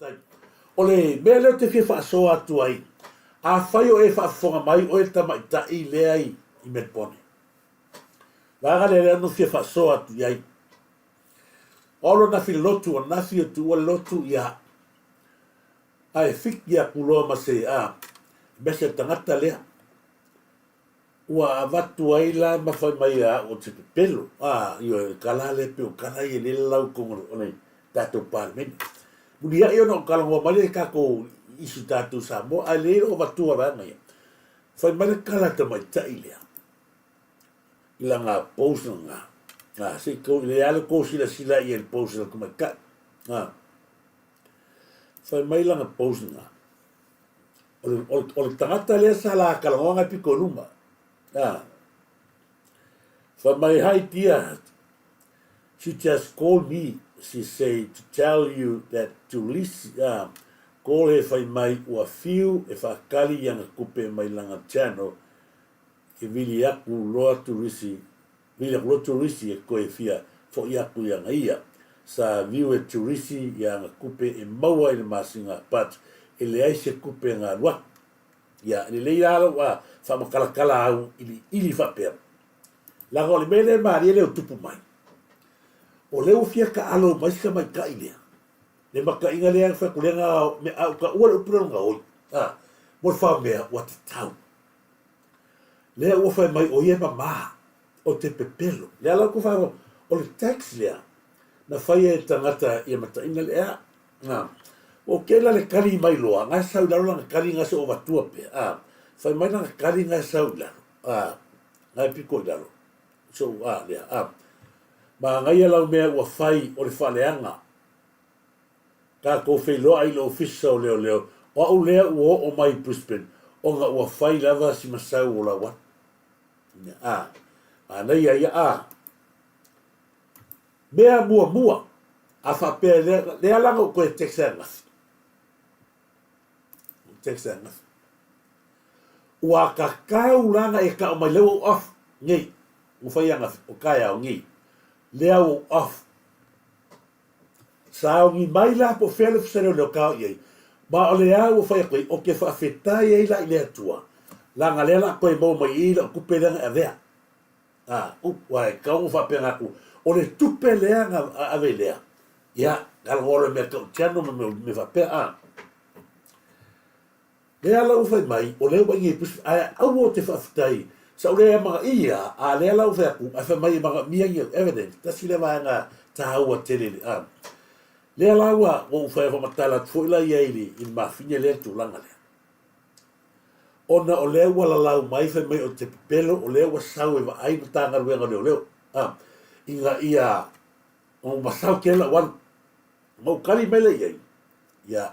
O le mea lea ou te fia faasoa atu ai, afai o e faafofoga mai oe le tamaitai lea i Melbourne, vaega lea lea na fia faasoa atu i ai. O au lona fi lotu, o nafi o tuua le lotu, ia, ae fiki aku loa ma se, a, mea se tagata lea. Ua avatu ai la ma fai mai ia au o te pepelo, a, ioe, o le kala lea pei o kala ia lea e lalau i totonu o le tatou Palemene. Muliai ona ou talanoa mai lea i tatou isi tatou Samoa, ae lelei lou avatua vaega ia. Fai mai le kala a le tamaitai lea i lana post lena, a, se i tou, lelei lava le tou silasila i ai i le post a le tamaitai, a. Fai mai lana post lena, O le, o le, o le tagata lea sa la talanoa ngai pito i luma. Ah. Fai mai, hi dear, she just called me, she say to tell you that to listen, ah, call he fai mai ua fiu e whaakali i ana kupe mai langa channel, ke vili aku loa turisi Vili aku loa turisi e koe fia foʻi aku i ana ia. Sa viu e turisi i ana kupe e maua i le masina but e leai se kupe na alu aku. Ia, lelei la lou a faamatalatala au i le ili faapea. Leaga o le mea lea e malie lea ua tupu mai, o lea ua fia taalo mai si tamaitai lea. Le mataʻiga lea fai atu lea na mea a u taua le upu lea o le gaoi, a, mo le faamea ua tatau. Lea ua fai mai o ia e mama, o te pepelo. Lea la ua fai o le tax lea na faia e tagata ia mataina le ea. Na, o ke la le kali mai loa, nga sau i lalo lana kali nga se o vatua pea. A, fai mai lana kali nga sau i lalo. A, nga e piko i lalo. So, a, lea, a. Manaia lau mea ua fai o le faaleaga. Tatou feiloai i le Ofisa o Leoleo, o au lea ua oo mai i Brisbane ona ua fai lava si masau o lau atu. A, manaia ia, a. Mea muamua, a faapea lea, lea la na ou toe text ai ananafi. Text ai ananafi. Ua kakau la na e tau mai lea ua ou off nei. Ua fai ananafi, o taeao nei. Lea ua ou off. Sauni mai la po o fea le Ofisa Leoleo ka o i ai, ma o le a ua fai atu ai, o ke faafetai ai la i le Atua, laga lea la toe maua mai i lau tupe lea na e avea. A, u, ua e tatau ona faapena atu, o le tupe lea na ave lea, ia, talanoa loa i mea tau channel ma mea faapea, a. Lea la ua fai mai, o lea ua i nei pusi, ae aua ou te faafetai, sa ou le amanaia, a lea la ua fai atu, ae fai mai e manaomia ni evidence, tasi lea vaega taua tele i le, a. Lea la ua ou fai faamatala atu foi la i ai i le, i le mafine lea le tulaga lea. Ona o lea ua lalau mai fai mai o te pepelo, o lea ua sau e vaai Matagaluega o Leoleo, a, ina ia, ua sau tele lau alu. Ma ou tali mai lea i ai, Ia,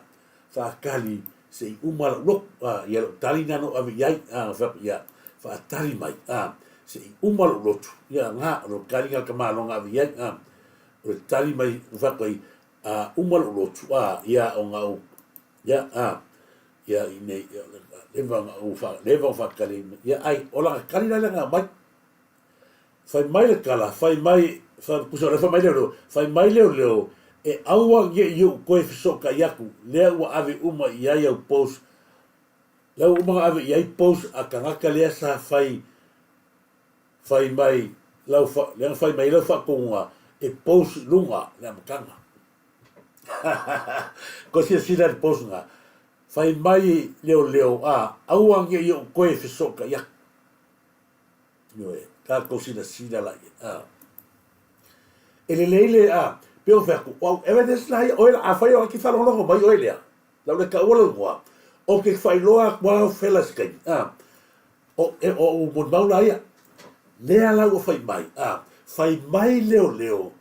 faatali se i uma lau lotu, a, ia lou tali lena na ou ave i ai, a, fai atu, ia, faatali mai, a, se i uma lou lotu, ia, na, o lou tali lena a le tamaloa na ave i ai, a, o le tali mai, na fai atu ai, a uma lou lotu, a, ia, ona ou, ia, a, ia, i nei, ia, leva ona ou, leva ona faatali, ia, ai, o lana tali la lea na aumai. Fai mai le tala, fai mai, fai, pusa o lea fai mai leoleo, fai mai leoleo, e aua ne i ou toe fesootai atu, lea ua ave uma i ai au post, lea ua uma ona ave i ai post a tagata lea sa fai, fai mai lau, lea na fai mai ai lau faatonuga e post i luga le amataga. Ko silasila i le post lena. Fai mai leoleo, a, aua ne i ou toe fesootai atu. Ioe, tatou silasila la i ai. E lelei le, a, pei ona fai atu, o au evidence la ia, oe la, afai o e te faalogologo mai oe lea, lau le taua lou igoa, ou te faailoa atu lava fela i se taimi, a, o, e, o au molimau la ia, lea la ua fai mai, a, fai mai leoleo,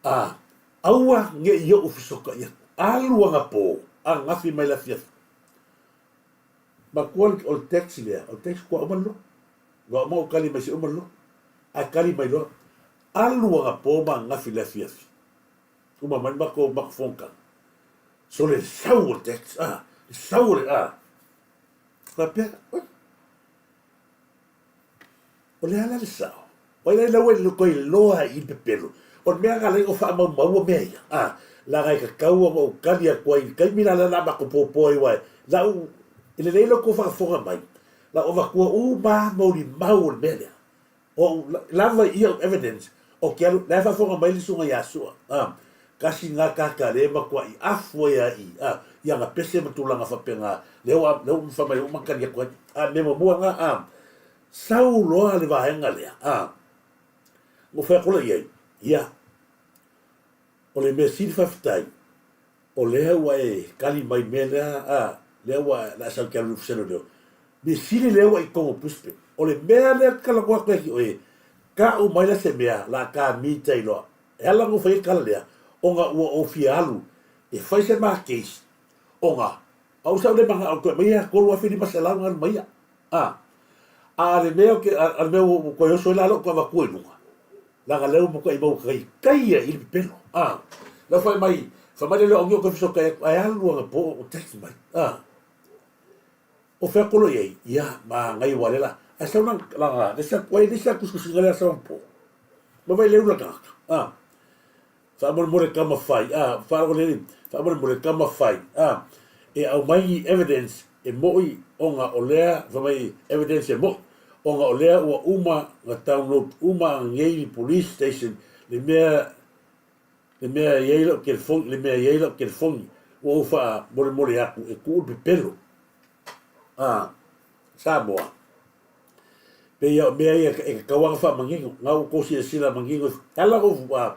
a, aua ne i ou fesota'i atu, alu anapo, ananafi mai le afiafi. Matua o le taxi lea, o le taxi kua uma le lotu. Ua uma ou tali mai se uma le lotu. Ae tali mai loa, alu anapo ma ananafi i le afiafi. Uma mai le matou matou fonotaga. So le sau o le taxi, ah, le sau o le, ah. Faapea, oi, o le a la le sao? O ai la ua toe iloa i le pepelo? O le mea na ala ai ona faamaumaua mea ia, ah. Leaga e tatau ona ou tali atu ai i le taimi la lea o le a matou popo ai aua na ou, e lelei lo outou faafofoga mai, na ou avatua uma lava molimau o le mea lea. O ou lava i au evidence ou te alu, la e faafofoga mai le susuga ia Sua, a, tasi lena tagata lea e matuai afu ai lava i, a, i ana pese ma tulaga faapena, lea ua, lea ua fai mai ua uma ona tali atu ai. A, mea muamua lena, a, sau loa le vaega lea, a, na ou fai atu loa i ai, ia, O le mea sili faafetai, o lea ua e tali mai i le mea lea, a, lea ua o le a sau e te alu i le Ofisa o Leoleo. Mea sili lea ua e i totonu o Brisbane. O le mea lea ou te talanoa atu ai ia te oe, tau maila se mea o le a ta meet ai loa. E ala ona ou fai ai le tala lea, ona ua ou fia alu e fai se ma case, ona au sa ou le manao e toe aumaia $3,500 na alu ma ia. A, a le mea, a le mea ua toe oso ai la lou toe avatua i luga, Leaga lea ua matuai maua taitaia i le pepelo. A, lea fai mai, fai mai le leo o te fesootai atu, ae alu anapo o text mai. A, o fea kolo i ai? Ia, manaia ua lea la. Ae sau lana, lana, le isi atu ai, le isi atu tusitusiga lea sau anapo. Ma vai le ula tagata. A, faamolemole tama fai, a, faalogo lelei, faamolemole tama fai, a, e aumai ni evidence e moʻi ona o lea, fai mai evidence e moʻi, ona o lea ua uma na download uma anei le police station le mea, le mea e i ai lau telefoni, le mea e i ai lau telefoni, ua ou faamolemole atu e tuu le pepelo. A, Samoa. Pei o mea ia e tatau lava ona faamanino, na ua outou silasila manino, e ala ona ou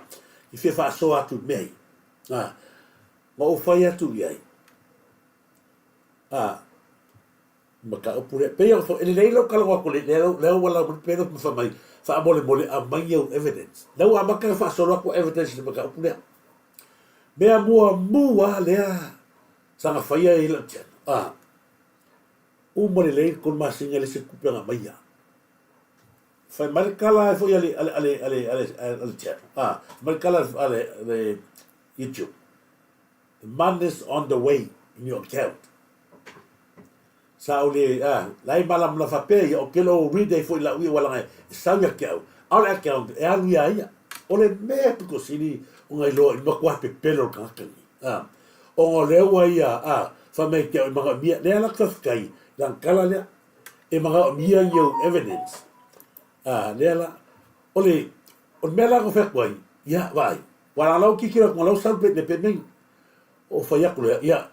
i fia faasoa atu i mea ia, a, na ou fai atu i ai, a, mataupu lea. Pei e lelei lou talanoa atu lea, lea ua lau mai pei ona fai mai, faamolemole aumai au evidence. Lea ua amata ona faasolo atu evidence i le mataupu lea. Mea muamua lava lea sa na faia i lau channel, a, Uma lelei le 3 masina e le se tupe na aumaia. Fai mai le tala foi a le a le a le a le a le a le channel. Ah, fai mai le tala a le le YouTube. The money is on the way in your account. Sa ou le ah, la e malamalama faapea ia, ou te le o read ai foi lau ia ua laga e sau ia te au. Aole account e alu ia ia. O le mea pito sili ona iloa i matua pepelo le tagata lenei. A, ona o lea ua ia, a, fai mai te au e manaomia, lea la faafetai, lana tala lea, e manaomia ni au evidence. A, lea la, o le, o le mea la na fai atu ai, ia, vaai, ua la lau tilotilo atu, lau sau le payment, o fai atu lea, ia,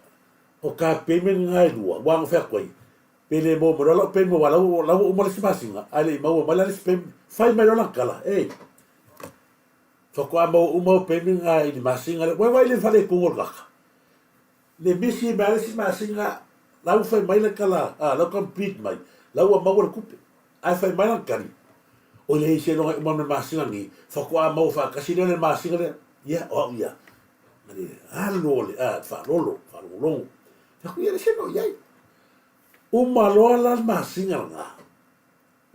o ka payment na e lua, ua na fai atu ai, pe le maua mai loa lau payment, aua la ua uma le isi masina, ae le i maua mai la le isi payment, fai mai loa lana tala, ei, Faatoa maua uma au payment na i le masina lea. Ua vaai le faletonu o le tagata. Le misi mai le isi masina, la ua fai mai le tala, a, la ua complete mai, la ua maua le tupe. Ae fai mai lana tali, oi leai seiloga e uma ma le masina nei, faatoa maua faatasi lea le masina lea. Ia, o au ia, ma le alu o le, a, faalolo, faalogologo. Fai atu, ia leai se mea o i ai. Uma loa la le masina lena.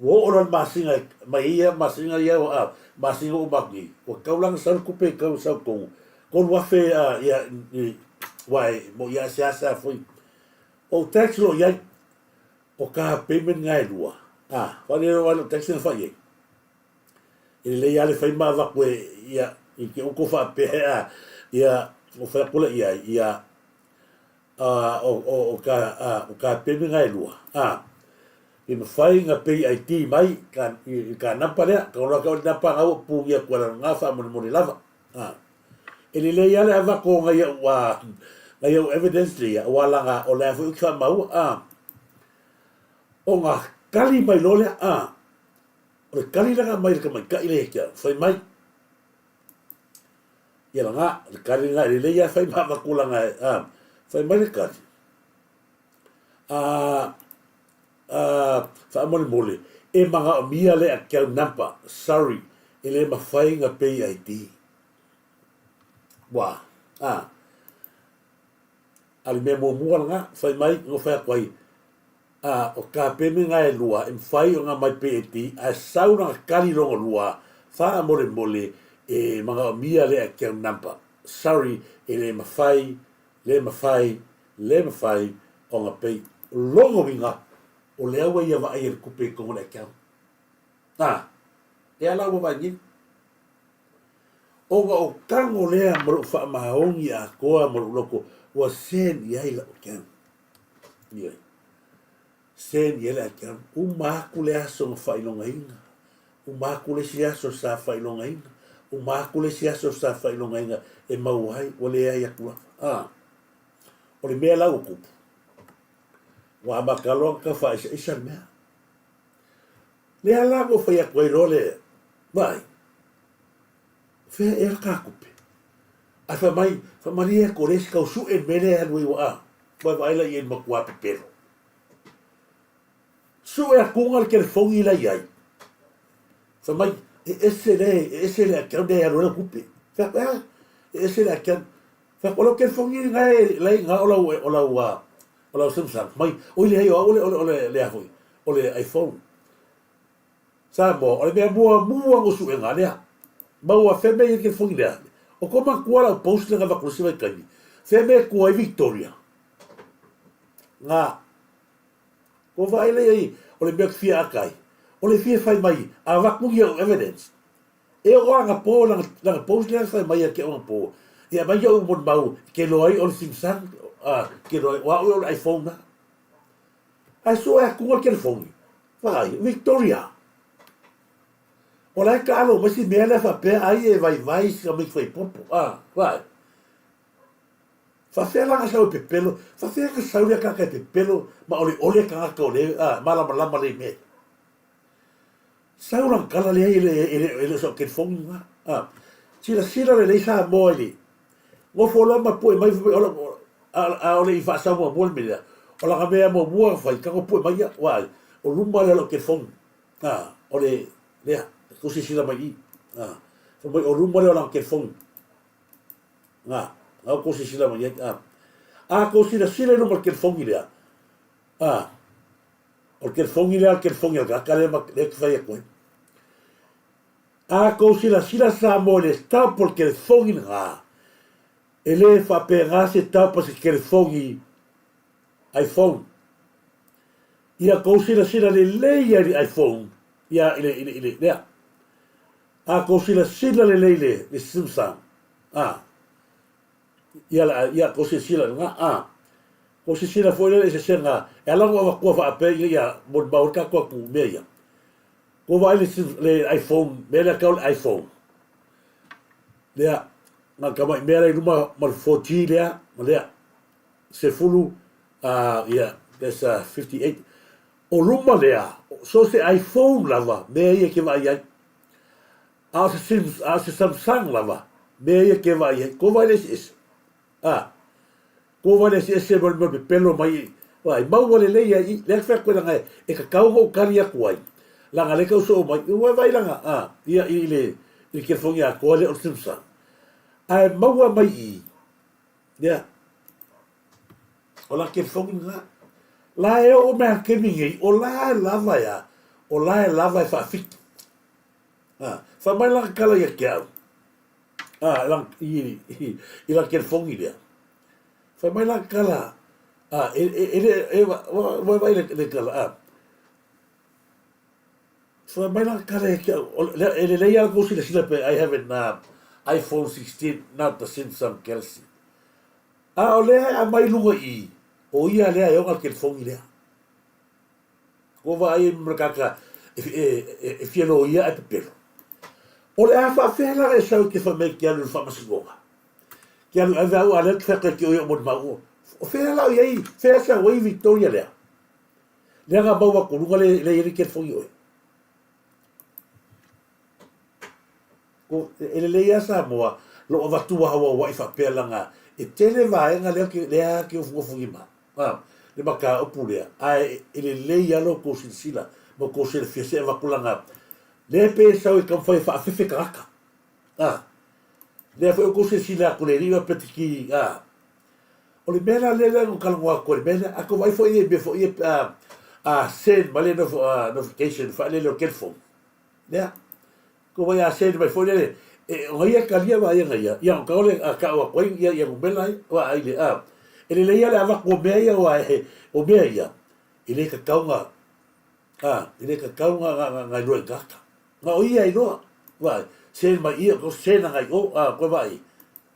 Ua oo loa le masina mai ia masina ia a masina uma atu nei, ua tatau la ona sau le tupe e tatau ona sau tonu, 3000 a ia i aua e moni lava e seasea foi. O tax o lo o i ai, o ka payment na e lua, a, faalele loa lou tax na fai ai. E lelei lava le fai ma avatu e ia i te utu faapea a ia o fai atu lea i ai, ia o ka payment e lua, a, pe mafai na pay ID mai i ka namba lea, ka loa ka namba na ua punia atu e lana faamolemole lava, a. E lelei lava le avatu o nai au, nai au evidence ia, aua leaga o lea foi ou te faamaua, a. Ona tali mai loa lea, a, o le tali lea na aumai e le tamaitai lea ia te au, fai mai, Ia lana, le tali lena, e lelei lava fai ma avatu lana e, a, fai mai le tali. A, a, faamolemole, e manaomia le account number, sorry, e le mafai na pay ID. Ua, a, a le mea muamua lena, fai mai, na fai atu ai, A, o ka peme nga e lua e mafai ona mai PAD ae sau lana tali lona lua faamolemole e manaomia le account number. Sorry e le mafai, le mafai, le mafai ona pay. O lona uiga o lea ua ia vaaia le tupe i totonu o le account. A, lea la ua vaai nei. Ona o tago lea ma lou faamaoni atoa ma lou loto ua send i ai lau account. Ioe. Send i ai le account. Uma atu le aso na faailogaina. Uma atu le isi aso sa faailogaina. Uma atu le isi aso sa faailogaina e maua ai, ua leai atu lava. A. O le mea la ua tupu, ua amata loa ona tau faaisaisa le mea. Lea la na ou fai atu ai loa le, vaai, fea ea le ta tupe? Ae fai mai, faamalie atu o lea se tau sue le mea lea e alu ai ua a, ua e vaai la i ai i le matua pepelo. Sue atuga le telefoni la i ai. Fai mai, e ese le, e ese le account lea e alu ai lau tupe. Fai atu, e a? E ese le account. Fai atu, o lau telefoni lena e la i ina o lau, o lau, o lau Samsung. Mai, oi leai o au o le, o le, o le, le a foi, o le iPhone. Samoa, o le mea muamua na ou suega lea. Maua fea mea i ai telefoni lea. O ko matua lau post lea na avatu i le isi vaitaimi. Fea mea e tua ai Victoria. Nga. Ko vaai lea i ai, o le mea ou te fia ata ai. O le fia fai mai, avatu ni au evidence. E oo anapo lana, lana post lea na fai mai ia te au anapo. Ia aumai ou molimau e te iloa ai o le Samsung, a, te iloa ai, o au o le iPhone na. Ae sue atu le telefoni. Vaai, Victoria. O la e taalo mai si mea lea faapea ai e vaivai si tamaiti faipopo. A, vaai. Faafefea la na sau e pepelo, faafefea na sau lea tagata e pepelo ma oleole tagata o le, a, malamalama lelei mea ia. Sau lana tala leai e le, e le, e le o sau telefoni lena. A, silasila lelei Samoa i le, nofo loa ma pue mai, fai mai, o, a, a o le i faasau muamua le mea lea, o lana mea muamua na fai, tago pue mai ia, vaai, o luma lea o lau telefoni. A, o le, lea, tou silasila mai i i. A, fai mai o luma lea o lana telefoni. Nga, nga tou silasila mai ai. A, a tou silasila i luma o le telefoni lea, a, O le telefoni lea, o le telefoni a le tagata lea ma, lea ou te fai atu ai. A tou silasila Samoa i le tap o le telefoni lena, e le faapena se tap a se telefoni iPhone. Ia tou silasila lelei ia i le iPhone, ia i le, i le, i le, lea. A tou silasila lelei i le, le Samsung, a, Ia la, ia kou silasila i luga, a. Kou silasila foi lele i se sega, e ala ona ou avatua faapea ina ia molimau ai tatou atu mea ia. Kou vaai le, le iPhone, mea lea tau le iPhone. Lea, na tamai mea la i luma ma le 4G lea, ma lea, sefulu, ia, that's 58. O luma lea, so se iPhone lava, mea ia e te vaai ai. A o se Sims, a o se Samsung lava, mea ia ke vaai ai. Ko vaai le eseese. A, ko vaai le eseese ma le mea pepelo mai, vaai, maua lelei ai i, lea fai atu ai langa e tatau ona ou tali atu ai, langa lea e tau soo mai, ua vaai langa, a, ia i le, i le telefoni atoa lea o le Samsung. Ae maua mai i, lea, o la telefoni lena. La e oo mai a taimi nei, o la e lava e a, o la e lava e faafitu. A, fai mai lana tala ia te au. A, lana, i, i, i lana telefoni lea. Fai mai lana tala, a, e, e, e, le, e, ua vaai le, le tala, a. Fai mai lana tala ia te au, o, le, e lelei lava kou silasila pe I have an iPhone 16, not the Samsung Galaxy. A o lea e aumai i luga i i, o ia lea e ona le telefoni lea. Ua vaai ai ma le tagata e fia loia ae pepelo. O le a faafefea la e sau e te fai mai e te alu i le faamasinoga? Te alu e ave au a lea ou te fai atu ai te oe o molimau. O fea la o i ai, fea sau ai Victoria lea? Lea na maua atu luga le le i ai le telefoni oe. Ko, e lelei lava Samoa lou avatua auauai faapea laga e tele vaega lea ke, lea ke ofuofugi ma, a, le mataupu lea, ae e lelei lava lo tou silasila ma tou silafia se avatu laga lea pei e sau e taumafai e faafefe tagata, a, lea foi tou silasila atu le alii faapea te ki, a, o le mea la lea lea na ou talanoa atu ai i le mea lea, a tou vaai foi i mea foi ia pe a, a send mai le notification faalele o le telephone, lea, Ko wai a send mai foi lele, e, o ia talia vaega ia, ia o kaole a kau atu ai ia, ia numela ai, wa ai le, a, e lelei ia le avatu o mea ia, wa e, o mea ia, e le tatau nga, a, e le tatau nga, nga, nga, nga iloa i tagata. Na o ia iloa, wa ai. Send mai i, o send agai i o, a, koe vaai,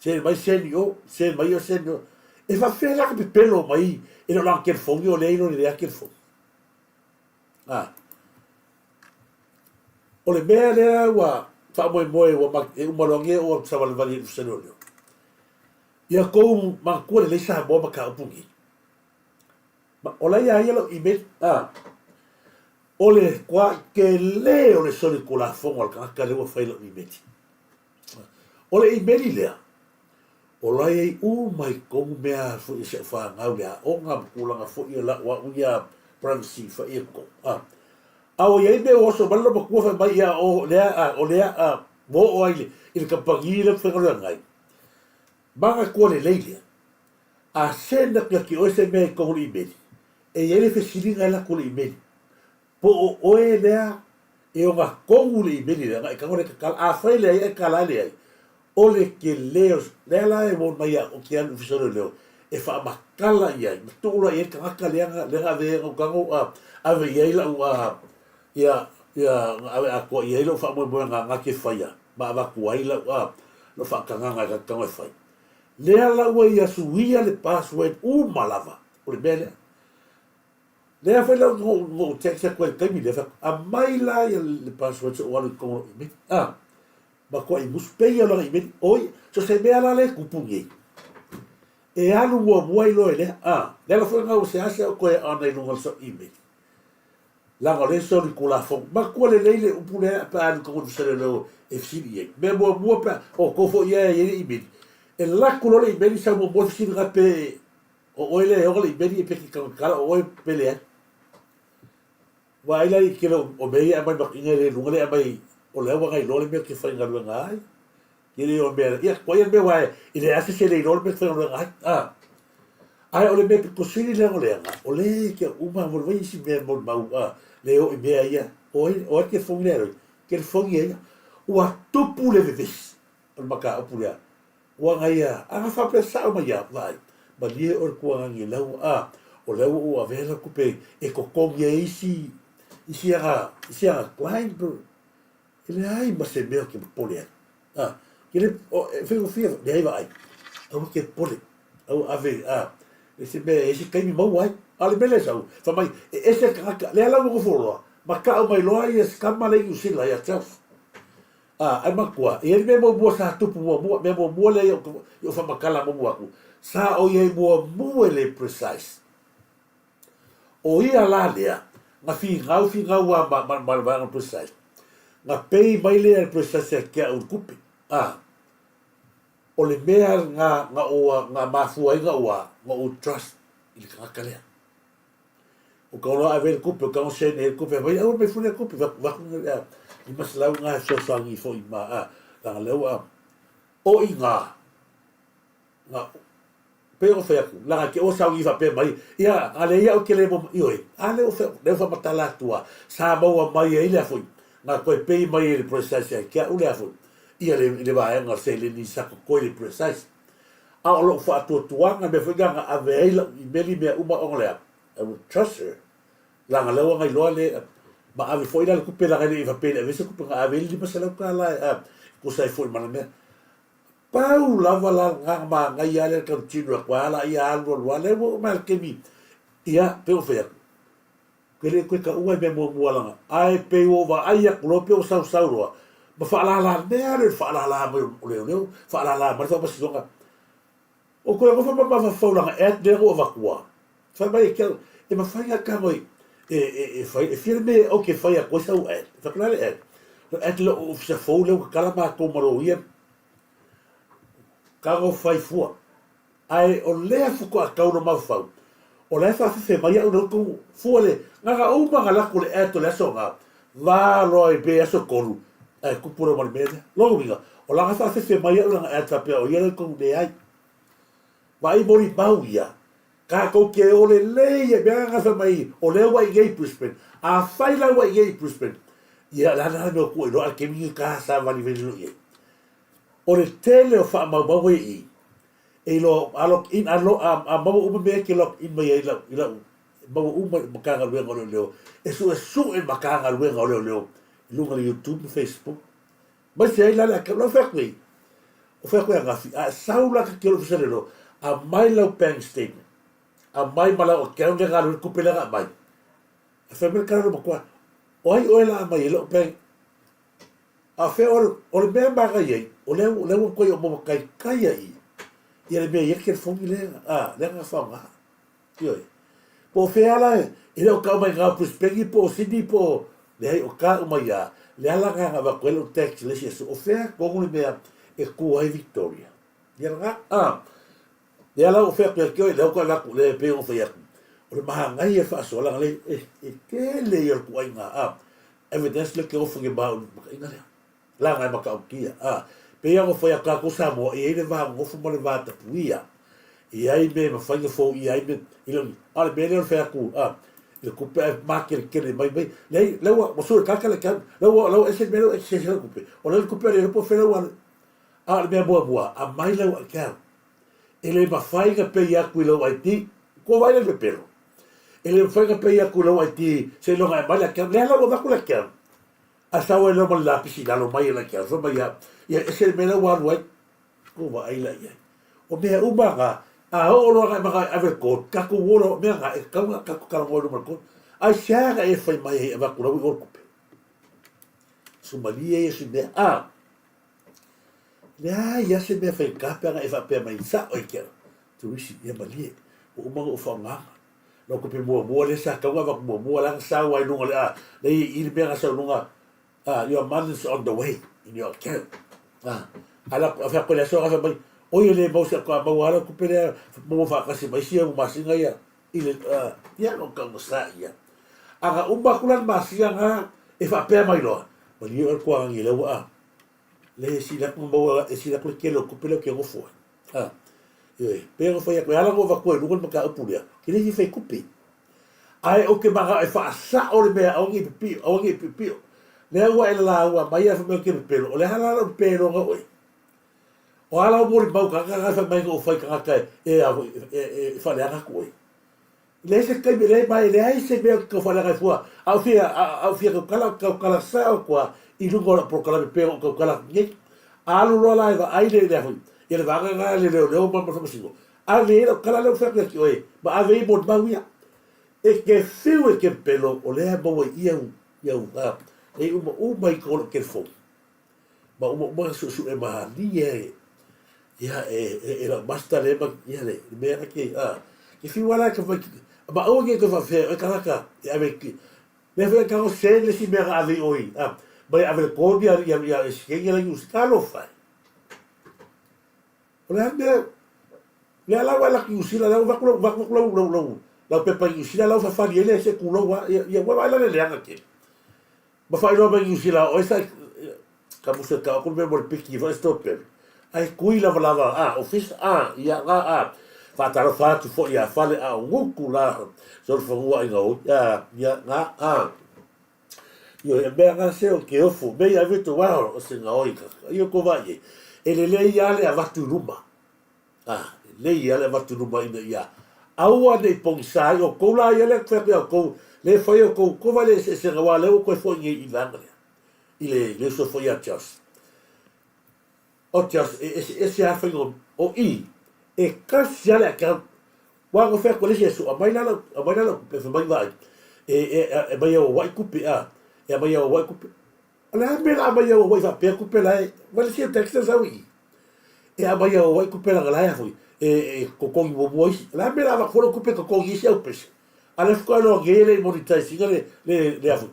send mai send i o, send mai ia send i o. E faapefea la ka pepelo mai e le o lana telefoni o lea i lo le lea telefoni. A. O le mea lea ua faamoemoe ua ma, e uma loa nei o savalivali i le Ofisa Leoleo. Ia tou manatua lelei Samoa mataupu nei. Ma, o la ia ia lau email, a. O le toaʻi tele o le solitulafono a le tagata lea ua fai lau imeli. O le imeli lea, o la e i ai uma i totonu mea foi a si au fanau i le aoga ma tulaga foi o lau au ia privacy fai ia totonu. A, a ua i ai mea ua oso mai le loomatua fai mai ia o lea a, o lea a, ua oo ai i le kamupani lea ou te faigaluega ai. Manatua lelei lea, a send atu ia te oe se mea i totonu o le imeli, E i ai le fesiliga e lako i le imeli, po o oe lea e ona tonu le imeli lea, na e tago lea e tatala. Afai e leai ae tala e leai, o le tele o lea la e warn mai ia o ke alu i ofisa o leoleo e faamatala i ai ma tuu loa i ai le tagata lea na lea na ave ai na tago a ave i ai lau a ia ia na ave atoa i ai lau faamoemoega na te faia ma avatu ai lau a lau faatagaga e tago e fai. Lea la ua ia suia le password uma lava. O le mea lea. Lea foi la na ou text atu ai i le taimi lea, fai atu, aumai la ia le password se i ou alu i totonu o lau email. Ah, matuai musu, pei o lana email, oi, so se mea la lea e tupu nei, e alu muamua ai loa e lea, ah, le ala foi lena ua seasea ou toe ana i luga o sau email. Leaga o lea e soli Tulafono. Matua lelei le upu lea pe a alu i totonu o le Ofisa e fesili i ai. Mea muamua pe a, o outou foi ia e i ai le email, e alu atu loa le email sau muamua le fesili lena pe O oe lea e oga le imeli e peke tagatala o oe pe leai. Vaai la i tele o mea ia e aumai ma ina le luga lea e aumai o lea ua iloa le mea e te faigaluega ai. Tele o mea ia koe ia mea wa i le ase se le iloa le mea e te faigaluega ai. Ah. Ae o le mea pito sili lea o leaga, o le ke uma mo le vai isi mea mo mau a le o i mea ia. O ai o ai ke fongi lea roi. Ke fongi ia. Ua tupu le vevesi o le mataupu lea. Ua gaia, a na faapea sao mai ia, vaai, malie oe le tuagagi lau, a, o lea ua ou avea lau tupe e totogi ai isi, isi aga, isi aga client, bro. E leai ma se mea ou te popole ai. A, ke le, o, e faigofie, leai vaai, aua ke popole, aua ave, a, e se mea, e se taimi maua ai. A o le mea lea e sau, fai mai, e ese le tagata, lea la ua nofo loa, ma tau mai loa ia se tama lea i Niu Sila ia Charles. Ā, ae matua, e i ai le mea muamua sa tupu muamua, mea muamua lea i ou faamatala muamua atu, sa o i ai muamua e le precise. O ia la lea, na finau finau lava ma, ma, ma le vaega o le precise, na pay mai lea e le precise ia te au i le tupe. Ā, o le mea na, na ou, na mafua ai na ou, na ou trust i le tagata lea. O ka oloa ave le tupe, o ka sene le tupe, vai aua mai fuli tupe, va va ku le i masalau nga fesoasoani foi ma a, langa lea ua o i nga nga pei ona fai atu, langa ke o sauni faapea mai, ia a le ia o ke le mo ioe, a le o fe le o faamatala atu a, sa maua mai ai lea foi, nga toe pay mai e le precise ai ke au lea foi, ia le le vaega o seleni sa totoe le precise. A o lou faatuatuaga, mea foi lea na ave ai lau imeli mea uma ona lea, I would trust her. Leaga lea ua iloa le, ma ave foi la le tupe leaga e le i faapea e le ave se tupe, na ave ai le $500 e, e tusa ai foi ma le mea. Pau lava la lena na manaia lava le continue atu ai lava ia alu alu lava, lea ua oo mai lava i le taimi, ia, pei ona fai atu, Ke le koe taua i mea muamua langa, ae pei ua ou vaai atu loa pei ua sausau loa, ma faalala mea lea o le faalala mai o leoleo, faalala mai le faamasinoga. O koe nofo ma mafaufau langa ad lea na ou avatua, fai mai e ke au, e mafai a tago e, e, e, e fai, e fia le mea ou ke fai atu ai sau ad. Fai atu la le ad, le ad lea o ofisa fou lea ua tatala matou ma loia, tago fai fua. Ae o lea faatoa tau lou mafaufau, o la e faafefe mai au lea tou fua le gaga uma na lako le ad o le aso na, va loa i be aso tolu, ae tupu loa ma le mea lea. Lona uiga, o la na faafefe mai au lana ad faapea o ia lea tou leai. Vaai molimau ia, tatou te o lelei ai, mea na fai mai o lea ua i nei i Brisbane, afai la ua i nei i Brisbane, ia o le a la le mea o tua iloa a le taimi nei ta savalivali loa i ai. O le tele o faamaumauga ia i i, e iloa a log in a, lo, a, a maua uma mea e te log in mai ai i lau, i lau maua uma i Matagaluega o Leoleo, e suesue Matagaluega o Leoleo i luga o le YouTube ma Facebook. Mai se ai la le account, lau fai atu ai, o fai atu ai angafi, a e sau la ta te o le ofisa leoleo, aumai lau bank statement, aumai ma lau account lea na alu ai le tupe lea na aumai. Ae fai mai le tala o le matua, o ai oe la aumai ai lau bank? A o fea o le mea e manaia ai, o lea o lea ua matuai ou maua taitai ai i ia le mea e i ai le telefoni lea, a, lea na faaaoga. Ioe. Po o fea la e le o tau mai na o Brisbane po o Sydney po o, leai o ta uma ia, le ala lena na avatu ai lau text i le isi aso, o fea tonu le mea e tu ai Victoria. Ia lena, a. Lea la ua fai atu ia te oe, lea ua toe avatu, lea e pei ona fai atu, o le manaia faasoa leaga lea e, e tele ia o le tuuaiga, a, evidence lea ou te ofo nei ma au i le mataina lea. Leaga e matautia, a, pei lava ona fai atu tatou Samoa, e i ai le va nonofo ma le va tapuia. E i ai mea e mafai ona foia ai mea, i le, a o le mea lea o le fai atu, a, i le tupe ae makeletele mai mai, leai, lea ua, ua sue kaka le account, lea ua, lea ua ese le mea lea ua ese lau tupe. O le tupe a le iloa po o fea lea ua alu. A o le mea muamua, aumai lau account. E le mafai ona pay atu i lau ID. Kua vaai la i le pepelo. E le mafai ona pay atu i lau ID seiloga e aumai le account. Lea la ua avatu le account. Ae sau ai loa ma le lapisi i lalo mai e le account. Fai mai ia, ia ese le mea lea ua alu ai. Kua vaai la i ai. O mea uma na, a oo loa na e manao e ave i le court, tatou o loa, o mea na, e tatau ona tatou talanoa i luma o le court. Aisea na e fai mai ai e avatu lau i o le tupe? Sumalie ia si mea. A! Leai lava se mea faigata pe ana e faapea mai sao i te turisi, ia malie, ua uma ona ou faaaogaina. Lau tupe muamua lea sa tatau ona avatu muamua la na sau lava i luga o le a, lea i i le mea na sau i luga, ah, your money is on the way in your account. Ah, a la, a fai atu i le aso fai mai, oi e le mau se atoa maua lava lau tupe lea maua faatasi ma isi au masina ia i le, ah, ia na taugasa ia. A na uma atu la le masina na, e faapea mai loa, malie oe le tuaagi lea ua, ah, Le e sili atu maua e sili atu le tele o tupe lea ou te nofo ai. A, ioe, pei ona fai atu, e ala ona ou avatua i luga le mataupu lea, ou te le fia fai tupe. Ae ou te manao e faasao le mea aua ne i pipio, aua ne i piopio. Lea ua e lauga mai ae fai mai ou te pepelo, o le a la lau pepeloga oe? O a lau molimau tagata na e fai mai na ou fai tagata e, e, e, e, e faaleaga atu oe? Leai se taimi, leai ma e leai se mea ou te tau faaleaga ai fua. A ou fia, a ou fia tautala, ou te tautala sao atu lava i luga o lau polokalame pei ona ou tautala atu nei. A alu loa la e vaai le, le a foi, ia le vaega lena a le leoleo ma le faamasino, ave i ai lau tala lea ua fai atu ia te oe, ma ave i ai molimau ia. E te fiu e te pepelo, o lea e maua i i au, i au, a, e uma uma i totonu o lau telefoni. Ma uma uma suesue malie ia e e lau master le ma ia le mea na ke a ke fiu ala ka fai ma aua ke ka faafea oe tagata e ave ki mea foi ka o se le si mea ka ave oi a mai ave le kodi ia ia ia e sikenge la iusi talofa o le a mea lea la ua la ki usila la ua vaku vaku lau lau lau lau pepa i usila lau fafali ele se kulou a ia ia ua la le leaga tele Ma faailoa mai Niu Sila o ai sa ka musu e tau aku le mea mo le piki foi strawberry. Ai kui lava lava a office a ia nga a faatalofa atu foi ia fale a o nguku la solofanua ai gaoi a ia nga a io e mea nga se o ke ofo me ia vito wa o se gaoi ka io ko vai e e lelei ia le avatu i luma. A, lelei ia le avatu i luma ina ia aua ne i pogisa ai outou la ia lea fai atu ia outou, le fai outou kova le eseesega aua lea ua toe foi nei i vaega lea, i le, le uso foi ia Charles. O Charles, e eseese lava faiga o, o i, e tasi lava le account. Aua na fai atu e le isi aso, aumai la lau, aumai la lau tupe, fai mai vaai, e, e, e aumai au auai tupe, a, e aumai au auai tupe. O le a le mea o le a aumai au auai faapea tupe la e, vaai le sia tax lea sau i i. E aumai au ai tupe leaga la e a foi e e totogi muamua isi. O le a le mea o le a avatu fua lau tupe e totogi isi au pese? A o lea faatoa iloa nei e le i monetize ina le le le a foi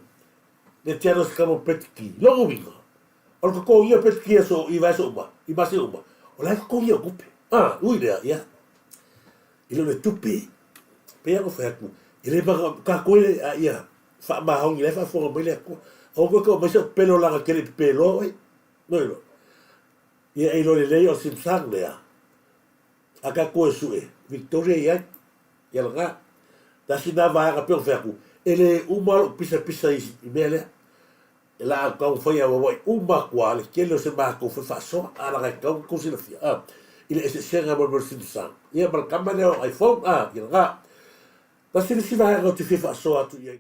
le channel se kama petiki. Lona uiga, o le totogia o petiki i aso i vaiaso uma, i masina uma, o la e totogi au tupe. A, ui lea, ia. E le o le tupe. Pei lava ona fai atu, e le manao tatou e a ia faamaoni la e faafofoga mai le Atua. Aua koe tau aumai sau pepelo leaga e te le i pepeloa oe. Nō iloa. Ia e iloa lelei o Simpson lea a tatou e sue Victoria i ai. Ia lena. Tasi lena vaega pei ona fai atu, e le uma lou pisapisa i i mea lea. E la au taumafai e auauai uma atu lava le tele o se matou fai faasoa, a leaga e tatau ona tou silafia a, i le eseesega mo le mea o le Simpson. Ia ma le tama lea o iPhone a, ia lena. Tasi le isi vaega ou te fia faasoa atu i ai.